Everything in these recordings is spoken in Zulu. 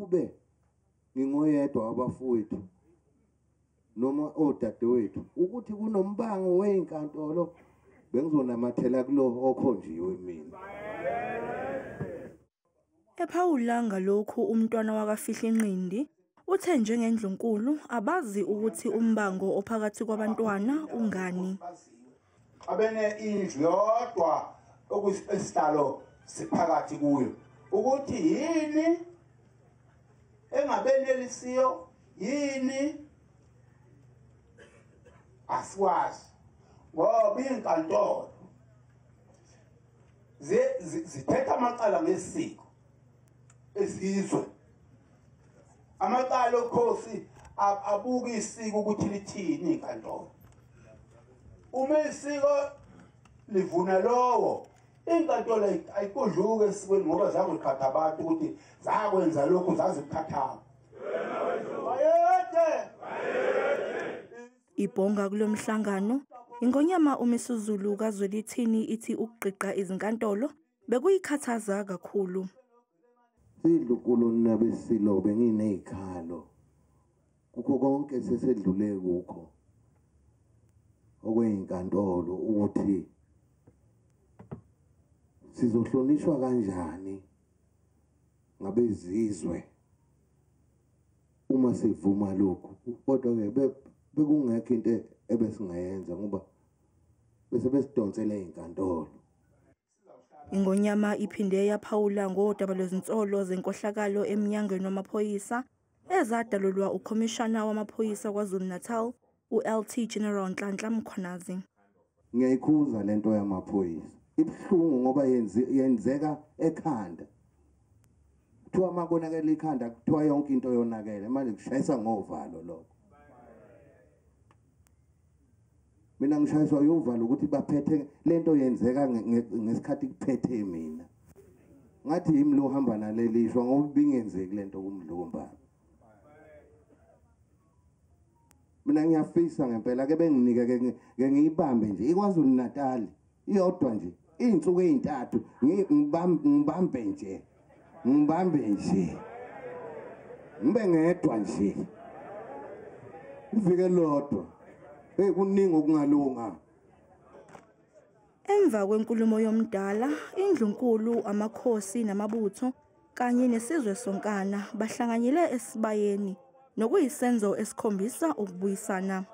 Ukube ngingoyedwa abafowethu noma odadewethu ukuthi kunombango weinkantolo bengizonamathela kulo okhonjiwe mina. Ephawula ngalokhu umntwana wakaFihlenqindi uthe njengendlunkulu abazi ukuthi umbango ophakathi kwabantwana ungani. Abene indlu yodwa okuyisihlalo siphakathi kuyo ukuthi yini engabenelisiyo yini asikwazi ngoba inkantolo zithetha amacala ngesiko esizwe. Amacala okhosi abuka isiko ukuthi lithini inkantolo. Uma isiko livuna lowo inkantolo ayikudluke esikweni ngoba zangiqhatha abantu ukuthi zakwenza lokhu zaziphatha. Ibhonga kulomhlangano ingonyama uMisuzulu kaZwelithini ithi ukugqiqa izinkantolo bekuyikhathaza kakhulu. Sidlunkulu nabesilo benginezikhalo kukho konke sesedlule kukho okweyinkantolo ukuthi sizohlonishwa kanjani ngabezizwe uma sivuma lokhu. Kodwa ke bekungekho into ebesingayenza ngoba bese besidonsele inkantolo. Ingonyama iphinde yaphawula ngodaba lwezinsolo zenkohlakalo emnyangweni wamaphoyisa ezadalulwa ukhomishana wamaphoyisa KwaZulu-Natal uLt General Nhlanhla Mkhwanazi. Ngiyayikhuza lento yamaphoyisa, ibuhlungu ngoba yenzeka ekhanda. Kuthiwa makonakele ikhanda kuthiwa yonke into yonakele, manje kushayisa ngovalo lokho. Mina ngishayiswa yovalo ukuthi baphethe lento yenzeka ngesikhathi kuphethe mina. Ngathi yimi lo hamba nalelishwa ngoba bingenzeki lento kumdlokombana. Mina ngiyafisa ngempela ke benginike ke ngiyibambe nje iKwaZulu Natal iyodwa nje izinsuku ezintathu ngibambe nje ngibe ngedwa nje ivike lodwa. Hey, kuningi okungalunga. Emva kwenkulumo yomdala, indlunkulu, amakhosi namabutho kanye nesizwe sonkana bahlanganyele esibayeni nokuyisenzo esikhombisa ukubuyisana.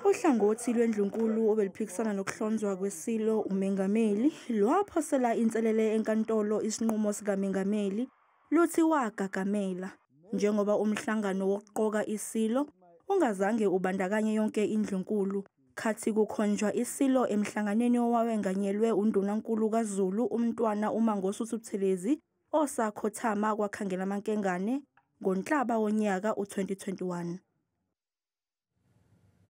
Uhlangothi lwendlunkulu obeliphikisana nokuhlonzwa kwesilo umengameli lwaphosela inselele enkantolo isinqumo sikamengameli luthi wagagamela njengoba umhlangano wokuqoka isilo ungazange ubandakanye yonke indlunkulu khathi kukhonjwa isilo emhlanganweni owawenganyelwe undunankulu kaZulu umntwana uMangosuthu Buthelezi osakhothama kwaKhangelamankengane ngoNhlaba wonyaka u-2021.